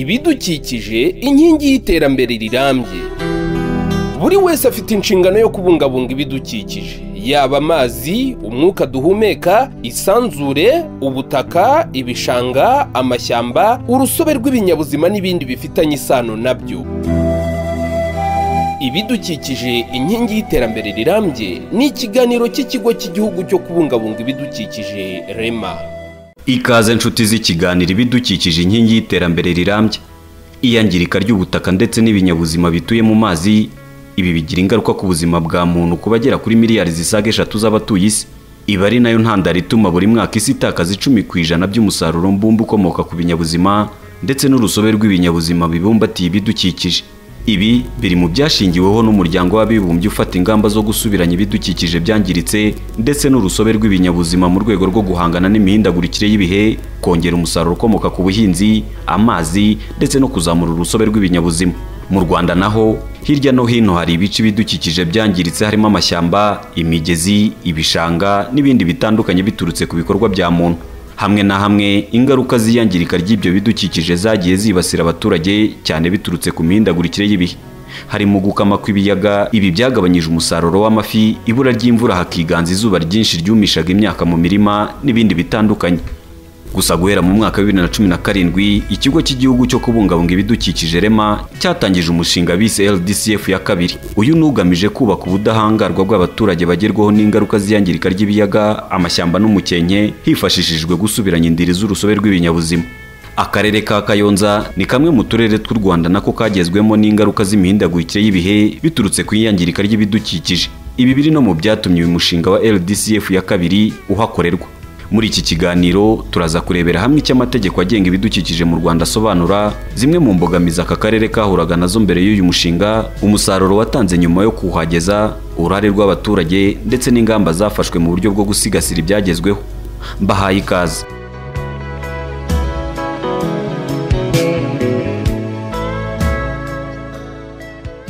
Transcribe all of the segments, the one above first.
Ibidukikije, inkingi y'iterambere rirambye. Buri wese afite inshingano yo kubungabunga ibidukikije, yaba amazi, umwuka duhumeka, isanzure, ubutaka, ibishanga, amashyamba, urusobe rw'ibinyabuzima n'ibindi bifitanye isano nabyo. Ibidukikije, inkingi y'iterambere rirambye ni ikiganiro cy'ikigo cy'igihugu cyo kubungabunga ibidukikije, REMA. Ikaze nshuti z'ikiganiro Ibidukikije, inkingi y'iterambere rirambye. Iyangirika ry'ubutaka ndetse n'ibinyabuzima bituye mu mazi, ibi bigira ingaruka ku buzima bwa muntu ku bagera kuri miliyari zisaga 3 z'abatuye isi. Iba ari nayo ntandaro ituma buri mwaka isi itakaza 10% by'umusaruro mbumbe ukomoka ku binyabuzima ndetse n'urusobe rw'ibinyabuzima bibumbatiye ibidukikije. Ibi biri mu byashingiweho n'umuryango w'abibumbye ufata ingamba zo gusubiranya ibidukikije byangiritse ndetse n'urusobe rw'ibinyabuzima mu rwego rwo guhangana n'imihindagurikire y'ibihe, kongera umusaruro ukomoka ku buhinzi, amazi ndetse no kuzamura urusobe rw'ibinyabuzima. Mu Rwanda naho hirya no hino hari ibice ibidukikije byangiritse, harimo amashyamba, imigezi, ibishanga n'ibindi bitandukanye biturutse ku bikorwa bya muntu. Hamwe na hamwe ingaruka z'iyangirika ry'ibyo bidukikije zagiye zibasira abaturage cyane biturutse ku mihindagurikire y'ibihe. Harimo gukama kw'ibiyaga, ibi byagabanyije umusaruro w'amafi, ibura ry'imvura hakiganza izuba ryinshi ryumishaga imyaka mu mirima n'ibindi bitandukanye. Gusa guhera mu mwaka wa 2017, ikigo cy'igihugu cyo kubungabunga ibidukikije, REMA, cyatangije umushinga bise LDCF ya kabiri. Uyu nugamije kubaka ubudahangarwa bw'abaturage bagerwaho n'ingaruka z'iyangirika ry'ibiyaga, amashyamba n'umukenke, hifashishijwe gusubiranya indiri z'urusobe rw'ibinyabuzima. Akarere ka Kayonza ni kamwe mu turere tw'u Rwanda nako kagezwemo n'ingaruka z'imihindagurikire y'ibihe biturutse ku iyangirika ry'ibidukikije. Ibi biri no mu byatumye uyu mushinga wa LDCF ya kabiri uhakorerwa. Muri iki kiganiro turaza kurebera hamwe icyo amategeko agenga ibidukikije mu Rwanda asobanura, zimwe mu mbogamizi aka karere kahuraga nazo mbere y'uyu mushinga, umusaruro watanze nyuma yo kuhageza, uruhare rw'abaturage ndetse n'ingamba zafashwe mu buryo bwo gusigasira ibyagezweho. Mbahaye ikaze.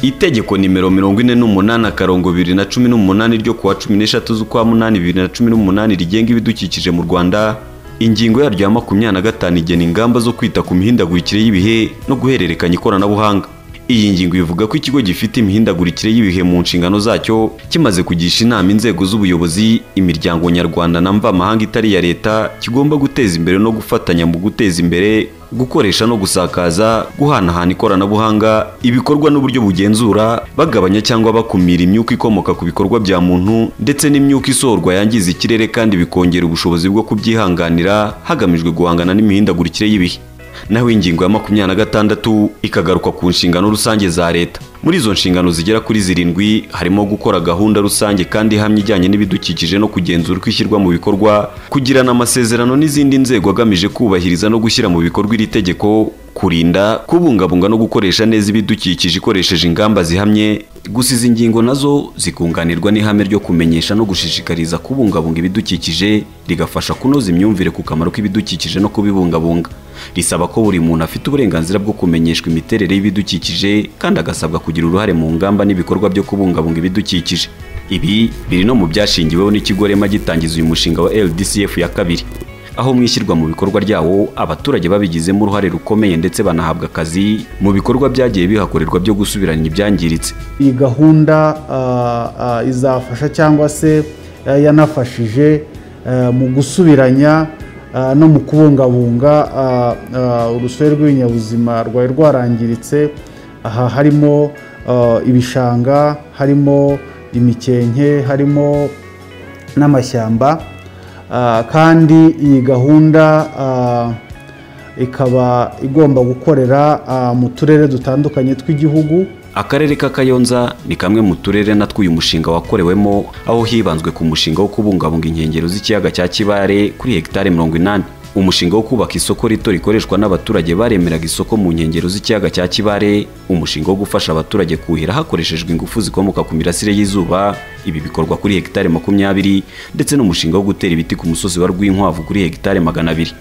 Itegeko nimero 48/2018 ryo kuwa 13 z'ukwa 8 2018 rigenga ibidukikije mu Rwanda, ingingo yaryo ya 25 igena ingamba zo kwita ku mihindagurikire y'ibihe no guhererekanya ikoranabuhanga. Iyi ngingo ivuga ko ikigo gifite imihindagurikire y'ibihe mu nshingano zacyo kimaze kugisha inama inzego z'ubuyobozi, imiryango nyarwanda na mvamahanga itari iya leta, kigomba guteza imbere no gufatanya mu guteza imbere, gukoresha no gusakaza, guhanahana ikoranabuhanga, ibikorwa n'uburyo bugenzura, bagabanya cyangwa bakumira imyuka ikomoka ku bikorwa bya muntu ndetse n'imyuka isohorwa yangiza ikirere, kandi bikongera ubushobozi bwo kubyihanganira hagamijwe guhangana n'imihindagurikire y'ibihe. Naho ingingo ya 26 ikagaruka ku nshingano rusange za leta. Muri izo nshingano zigera kuri 7 harimo gukora gahunda rusange kandi ihamye ijyanye n'ibidukikije no kugenzura uko ishyirwa mu bikorwa, kugirana amasezerano n'izindi nzego agamije kubahiriza no gushyira mu bikorwa iri tegeko, kurinda, kubungabunga no gukoresha neza ibidukikije ikoresheje ingamba zihamye. Gusa izi ngingo nazo zikunganirwa n'ihame ryo kumenyesha no gushishikariza kubungabunga ibidukikije, rigafasha kunoza imyumvire ku kamaro k'ibidukikije no kubibungabunga. Risaba ko buri muntu afite uburenganzira bwo kumenyeshwa imiterere y'ibidukikije kandi agasabwa kugira uruhare mu ngamba n'ibikorwa byo kubungabunga ibidukikije. Ibi biri no mu byashingiweho n'ikigo REMA gitangiza uyu mushinga wa LDCF ya kabiri, aho mwishyirwa mu bikorwa ryawo abaturage babigizemo uruhare rukomeye ndetse banahabwa akazi mu bikorwa byagiye bihakorerwa byo gusubiranya ibyangiritse. Iyi gahunda izafasha cyangwa se yanafashije mu gusubiranya no mu kubungabunga urusobe rw'ibinyabuzima rwari rwarangiritse. Aha harimo ibishanga, harimo imikenke, harimo n'amashyamba. Kandi iyi gahunda ikaba igomba gukorera mu turere dutandukanye tw'igihugu. Akarere ka Kayonza ni kamwe mu turere natwo uyu mushinga wakorewemo, aho hibanzwe ku mushinga wo kubungabunga inkengero z'ikiyaga cya Kibare kuri hegitari 80. Umushinga wo kubaka isoko rito rikoreshwa n'abaturage baremeraga isoko mu nkengero z'ikiyaga cya Kibare, umushinga wo gufasha abaturage kuhira hakoreshejwe ingufu zikomoka ku mirasire y'izuba, ibi bikorwa kuri hegitari 20, ndetse n'umushinga wo gutera ibiti ku musozi wa Rwinkwavu kuri hegitari 200.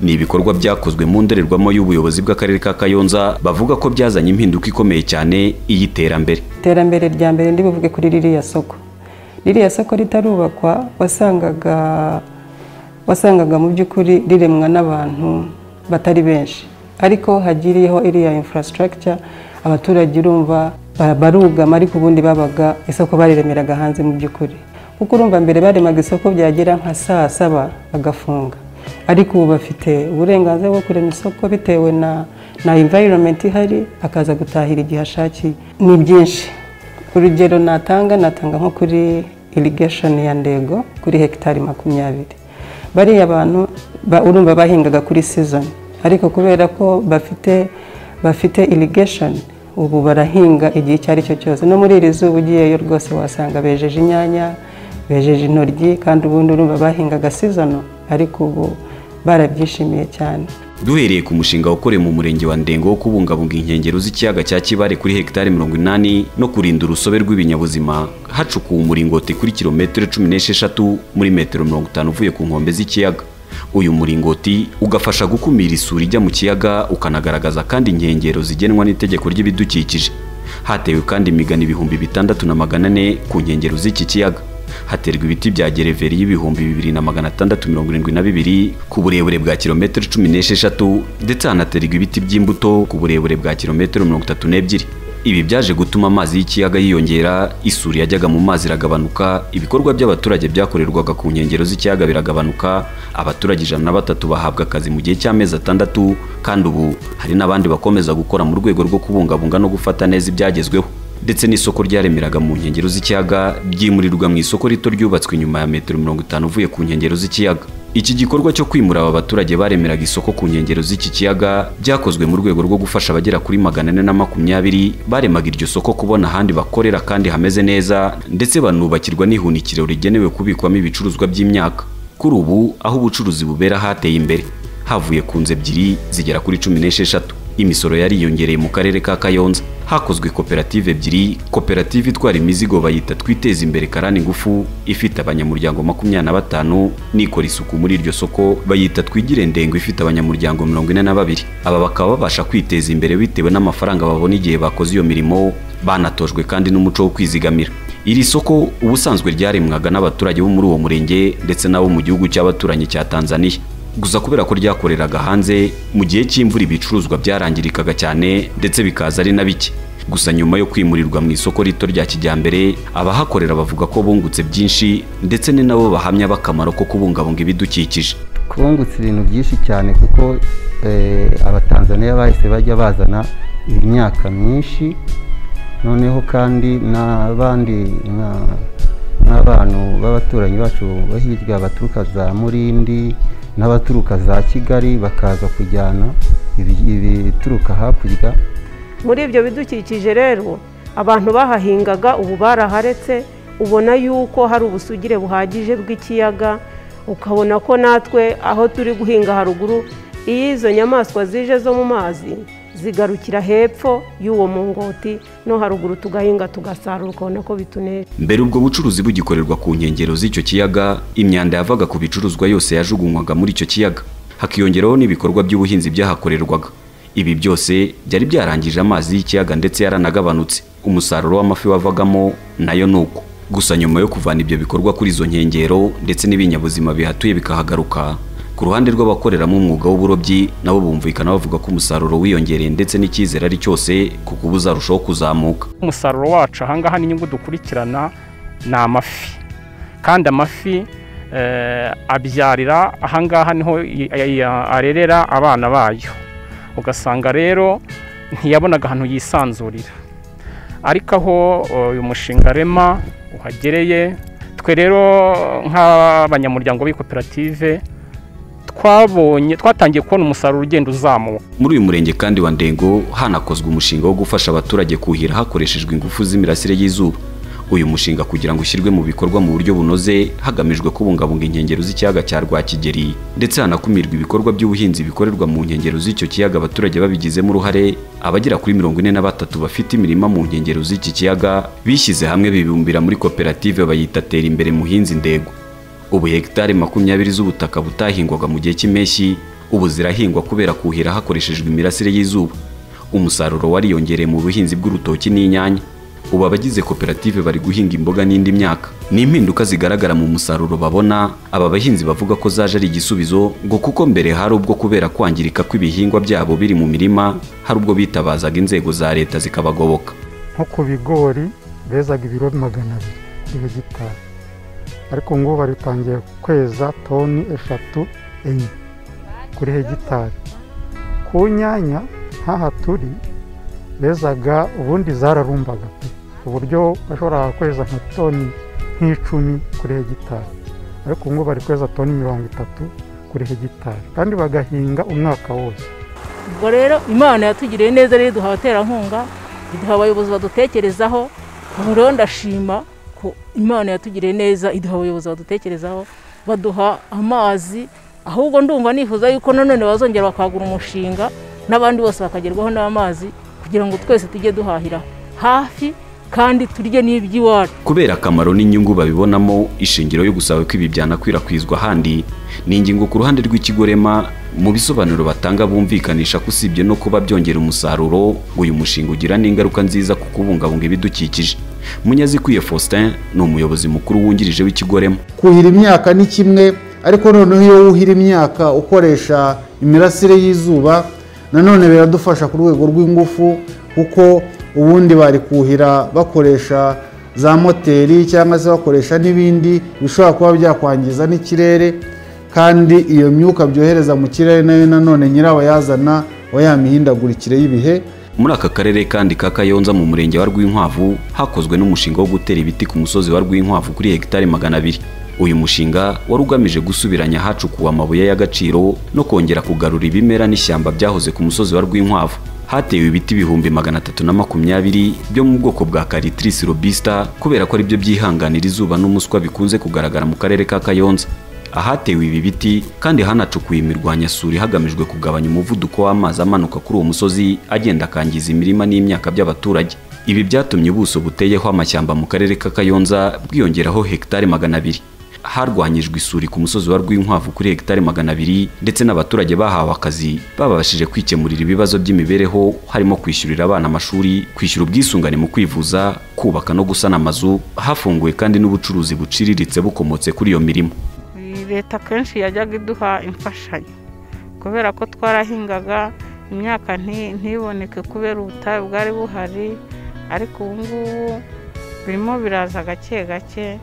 Ni ibikorwa byakozwe mu ndorerwamo y'ubuyobozi bw'akarere ka Kayonza, bavuga ko byazanye impinduka ikomeye cyane iy'iterambere. Iterambere rya mbere ndi buvuge kuri ririya soko. Ririya soko ritarubakwa wasangaga mu by'ukuri riremwa n'abantu batari benshi. Ariko hagiriyeho iriya infrastructure, abaturage urumva barugama, ariko ubundi babaga isoko bariremeraga hanze mu by'ukuri. Kuko urumva mbere baremaga isoko byagera nka saa 7 bagafunga, ariko ubu bafite uburenganzira bwo kurema isoko bitewe na environment ihari, akaza gutahira igihe ashakiye. Ni byinshi. Urugero natanga nko kuri irrigation ya Ndego kuri hegitari 20. Bariya abantu urumva bahingaga kuri season, ariko kubera ko bafite irrigation ubu barahinga igihe icyo ari cyo cyose. No muri iri zuba ugiyeyo rwose wasanga bejeje inyanya, bejeje intoryi, kandi ubundi urumva bahingaga season, ariko ubu barabyishimiye cyane. Duhereye ku mushinga wakorewe mu murenge wa Ndengo wo kubungabunga inkengero z'ikiyaga cya Kibare kuri hegitari 80 no kurinda urusobe rw'ibinyabuzima, hacukuwe umuringoti kuri kilometero 16 muri metero 50 uvuye ku nkombe z'ikiyaga. Uyu muringoti ugafasha gukumira isuri ijya mu kiyaga, ukanagaragaza kandi inkengero zigenwa n'itegeko ry'ibidukikije. Hatewe kandi imigano 6400 ku nkengero z'iki kiyaga. Haterwa ibiti bya gereveri 2672 ku burebure bwa kilometero 16, ndetse hanaterwa ibiti by'imbuto ku burebure bwa kilometero 32. Ibi byaje gutuma amazi y'ikiyaga yiyongera, isuri yajyaga mu mazi iragabanuka, ibikorwa by'abaturage byakorerwaga ku nkengero z'ikiyaga biragabanuka, abaturage 103 bahabwa akazi mu gihe cy'amezi 6, kandi ubu hari n'abandi bakomeza gukora mu rwego rwo kubungabunga no gufata neza ibyagezweho. Ndetse n'isoko ryaremeraga mu nkengero z'ikiyaga ryimurirwa mu isoko rito ryubatswe inyuma ya metero 50 uvuye ku nkengero z'ikiyaga. Iki gikorwa cyo kwimura aba baturage baremeraga isoko ku nkengero z'iki kiyaga byakozwe mu rwego rwo gufasha abagera kuri 420 baremaga iryo soko kubona ahandi bakorera kandi hameze neza, ndetse banubakirwa n'ihunikiro rigenewe kubikwamo ibicuruzwa by'imyaka. Kuri ubu aho ubucuruzi bubera hateye imbere, havuye ku nzu 2 zigera kuri 16. Imisoro yariyongereye mu karere ka Kayonza. Hakozwe koperative 2, koperative itwara imizigo bayita Twiteze Imbere Karani Ngufu ifite abanyamuryango 25, n'ikora isuku muri iryo soko bayita Twigire Ndengo ifite abanyamuryango 42. Aba bakaba babasha kwiteza imbere bitewe n'amafaranga babona igihe bakoze iyo mirimo, banatojwe kandi n'umuco wo kwizigamira. Iri soko ubusanzwe ryaremwaga n'abaturage bo muri uwo murenge ndetse nabo mu gihugu cy'abaturanyi cya Tanzania. Gusa kubera ko ryakoreraga hanze mu gihe cy'imvura ibicuruzwa byarangirikaga cyane ndetse bikaza ari na bike. Gusa nyuma yo kwimurirwa mu isoko rito rya kijyambere, abahakorera bavuga ko bungutse byinshi, ndetse ni nabo bahamya bakamaro ko kubungabunga ibidukikije. Twungutse ibintu byinshi cyane kuko abatanzaniya bahise bajya bazana imyaka myinshi, noneho kandi n'abandi n'abantu b'abaturanyi bacu bo hirya baturuka za Murindi n'abaturuka za Kigali bakaza kujyana ibituruka hakurya. Muri ibyo bidukikije rero abantu bahahingaga ubu baraharetse, ubona yuko hari ubusugire buhagije bw'ikiyaga, ukabona ko natwe aho turi guhinga haruguru iyo izo nyamaswa zije zo mu mazi zigarukira hepfo y'uwo mungoti, no haruguru tugahinga tugasarura, ukabona ko bituneje. Mbere ubwo bucuruzi bugikorerwa ku nkengero z'icyo kiyaga, imyanda yavaga ku bicuruzwa yose yajugunywaga muri icyo kiyaga, hakiyongeraho n'ibikorwa by'ubuhinzi byahakorerwaga. Ibi byose byari byarangije amazi y'ikiyaga ndetse yaranagabanutse, umusaruro w'amafi wavagamo nayo nuko. Gusa nyuma yo kuvana ibyo bikorwa kuri izo nkengero ndetse n'ibinyabuzima bihatuye bikahagaruka, ku ruhande rw'abakoreramo umwuga w'uburobyi nabo bumvikana bavuga ko umusaruro wiyongereye ndetse n'icyizere ari cyose kuko ubu uzarushaho kuzamuka. Umusaruro wacu ahangaha n'inyungu dukurikirana ni amafi, kandi amafi abyarira ahangaha niho arerera abana bayo, ugasanga rero ntiyabonaga ahantu yisanzurira. Ariko aho uyu mushinga REMA uhagereye, twe rero nk'abanyamuryango b'ikoperative twabonye twatangiye kubona umusaruro ugenda uzamuka. Muri uyu murenge kandi wa Ndengo hanakozwe umushinga wo gufasha abaturage kuhira hakoreshejwe ingufu z'imirasire y'izuba. Uyu mushinga kugira ngo ushyirwe mu bikorwa mu buryo bunoze hagamijwe kubungabunga inkengero z'ikiyaga cya Rwakigeri, ndetse hanakumirwa ibikorwa by'ubuhinzi bikorerwa mu nkengero z'icyo kiyaga abaturage babigizemo uruhare. Abagera kuri 43 bafite imirima mu nkengero z'iki kiyaga bishyize hamwe bibumbira muri koperative bayita Tera Imbere Muhinzi Ndego. Ubu hegitari 20 z'ubutaka butahingwaga mu gihe cy'impeshyi ubu zirahingwa kubera kuhira hakoreshejwe imirasire y'izuba. Umusaruro wariyongereye mu buhinzi bw'urutoki n'inyanya. Ubu abagize koperative bari guhinga imboga n'indi myaka. Ni impinduka zigaragara mu musaruro babona. Aba bahinzi bavuga ko zaje ari igisubizo, ngo kuko mbere hari ubwo kubera kwangirika kw'ibihingwa byabo biri mu mirima hari ubwo bitabazaga inzego za leta zikabagoboka. Nko ku bigori bezaga ibiro 200 kuri hegitari, ariko ngo baritangiye kweza toni 3 4 kuri hegitari. Ku nyanya nk'aha turi bezaga ubundi zararumbaga pe, ku buryo bashobora kweza nka toni nk'icumi kuri hegitari, ariko ngo bari kweza toni 30 kuri hegitari, kandi bagahinga umwaka wose. Ubwo rero Imana yatugiriye neza, rero iduha abaterankunga, iduha abayobozi badutekerezaho. Ubu rero ndashima ko Imana yatugiriye neza, iduha abayobozi badutekerezaho, baduha amazi. Ahubwo ndumva nifuza yuko nanone bazongera bakagura umushinga n'abandi bose bakagerwaho n'amazi, kugira ngo twese tujye duhahira hafi kandi turye n'iby'iwacu. Kubera akamaro n'inyungu babibonamo, ishingiro yo gusaba ko ibi byanakwirakwizwa ahandi ni ingingo ku ruhande rw'ikigo REMA. Mu bisobanuro batanga bumvikanisha ko usibye no kuba byongera umusaruro, uyu mushinga ugira n'ingaruka nziza ku kubungabunga ibidukikije. Munyazikwiye Faustin ni umuyobozi mukuru wungirije w'ikigo REMA. Kuhira imyaka ni kimwe, ariko noneho iyo wuhira imyaka ukoresha imirasire y'izuba nanone biradufasha ku rwego rw'ingufu, kuko ubundi bari kuhira bakoresha za moteri cyangwa se bakoresha n'ibindi bishobora kuba byakwangiza n'ikirere, kandi iyo myuka byohereza mu kirere nayo nanone nyirabayazana wa ya mihindagurikire y'ibihe. Muri aka karere kandi ka Kayonza mu murenge wa Rwinkwavu hakozwe n'umushinga wo gutera ibiti ku musozi wa Rwinkwavu kuri hegitari 200. Uyu mushinga wari ugamije gusubiranya ahacukuwe amabuye y'agaciro no kongera kugarura ibimera n'ishyamba byahoze ku musozi wa Rwinkwavu. Hatewe ibiti 320,000 byo mu bwoko bwa Callitris robusta, kubera ko ari byo byihanganira izuba n'umuswa bikunze kugaragara mu karere ka Kayonza. Ahatewe ibi biti kandi hanacukuye imirwanyasuri hagamijwe kugabanya umuvuduko w'amazi amanuka kuri uwo musozi agenda akangiza imirima n'imyaka by'abaturage. Ibi byatumye ubuso buteyeho amashyamba mu karere ka Kayonza bwiyongeraho hegitari 200. Harwanyijwe isuri ku musozi wa Rwinkwavu kuri hegitari 200, ndetse n'abaturage bahawe akazi babashije kwikemurira ibibazo by'imibereho, harimo kwishyurira abana amashuri, kwishyura ubwisungane mu kwivuza, kubaka no gusana amazu. Hafunguwe kandi n'ubucuruzi buciriritse bukomotse kuri iyo mirimo. Leta kenshi yajyaga iduha imfashanyo kubera ko twarahingaga imyaka ntiboneke kubera ubutayu bwari buhari, ariko ubu ngubu birimo biraza gake gake,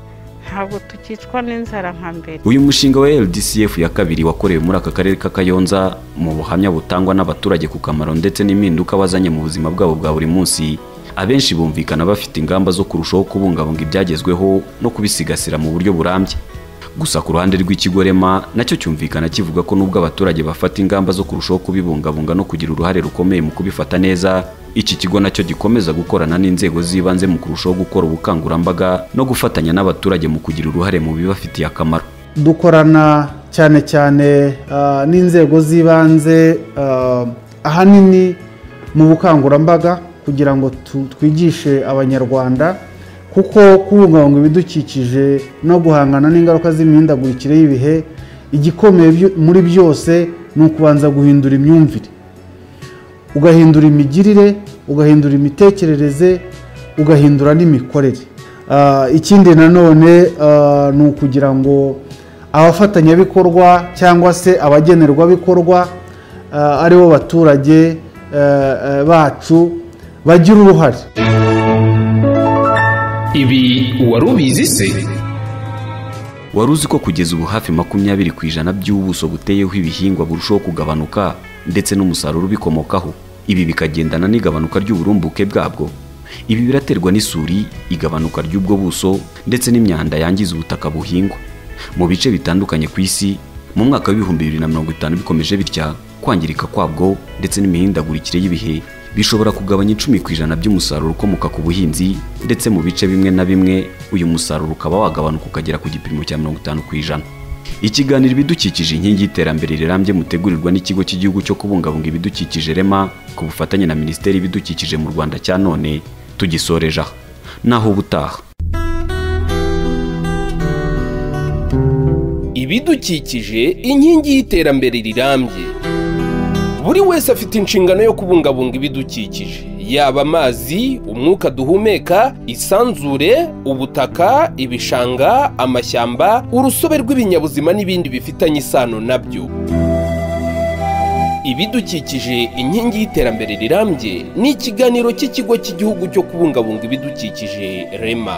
ntabwo tukicwa n'inzara nka mbere. Uyu mushinga wa LDCF ya kabiri wakorewe muri aka karere ka Kayonza, mu buhamya butangwa n'abaturage ku kamaro ndetse n'impinduka bazanye mu buzima bwabo bwa buri munsi, abenshi bumvikana bafite ingamba zo kurushaho kubungabunga ibyagezweho no kubisigasira mu buryo burambye. Gusa ku ruhande rw'ikigo REMA nacyo cyumvikana kivuga ko nubwo abaturage bafata ingamba zo kurushaho kubibungabunga no kugira uruhare rukomeye mu kubifata neza, iki kigo nacyo gikomeza gukorana n'inzego z'ibanze mu kurushaho gukora ubukangurambaga no gufatanya n'abaturage mu kugira uruhare mu bibafitiye akamaro. Dukorana cyane cyane n'inzego z'ibanze ahanini mu bukangurambaga kugira ngo twigishe Abanyarwanda, kuko kubungabunga ibidukikije no guhangana n'ingaruka z'imihindagurikire y'ibihe, igikomeye muri byose ni ukubanza guhindura imyumvire, ugahindura imigirire, ugahindura imitekerereze, ugahindura n'imikorere. Ikindi nanone ni ukugira ngo abafatanyabikorwa cyangwa se abagenerwabikorwa aribo baturage bacu bagira uruhare. Ibi wari ubizi se? Wari uzi ko kugeza ubu hafi 20% by'ubuso buteyeho ibihingwa burushaho kugabanuka ndetse n'umusaruro ubikomokaho? Ibi bikagendana n'igabanuka ry'uburumbuke bwabwo. Ibi biraterwa n'isuri, igabanuka ry'ubwo buso ndetse n'imyanda yangiza ubutaka buhingwa. Mu bice bitandukanye ku isi, mu mwaka wa 2050 bikomeje bitya, kwangirika kwabwo ndetse n'imihindagurikire y'ibihe bishobora kugabanya 10% by'umusaruro ukomoka ku buhinzi, ndetse mu bice bimwe na bimwe uyu musaruro ukaba wagabanuka ukagera ku gipimo cya 50%. Ikiganiro ibidukikije inkingi y'iterambere rirambye mutegurirwa n'ikigo cy'igihugu cyo kubungabunga ibidukikije REMA ku bufatanye na Minisiteri y'Ibidukikije mu Rwanda cya none tugisoreje aha. Naho ubutaha. Ibidukikije inkingi y'iterambere rirambye. Buri wese afite inshingano yo kubungabunga ibidukikije, Yaba amazi, umwuka duhumeka, isanzure, ubutaka, ibishanga, amashyamba, urusobe rw'ibinyabuzima n'ibindi bifitanye isano nabyo. Ibidukikije inkingi y'iterambere rirambye ni ikiganiro cy'ikigo cy'igihugu cyo kubungabunga ibidukikije REMA.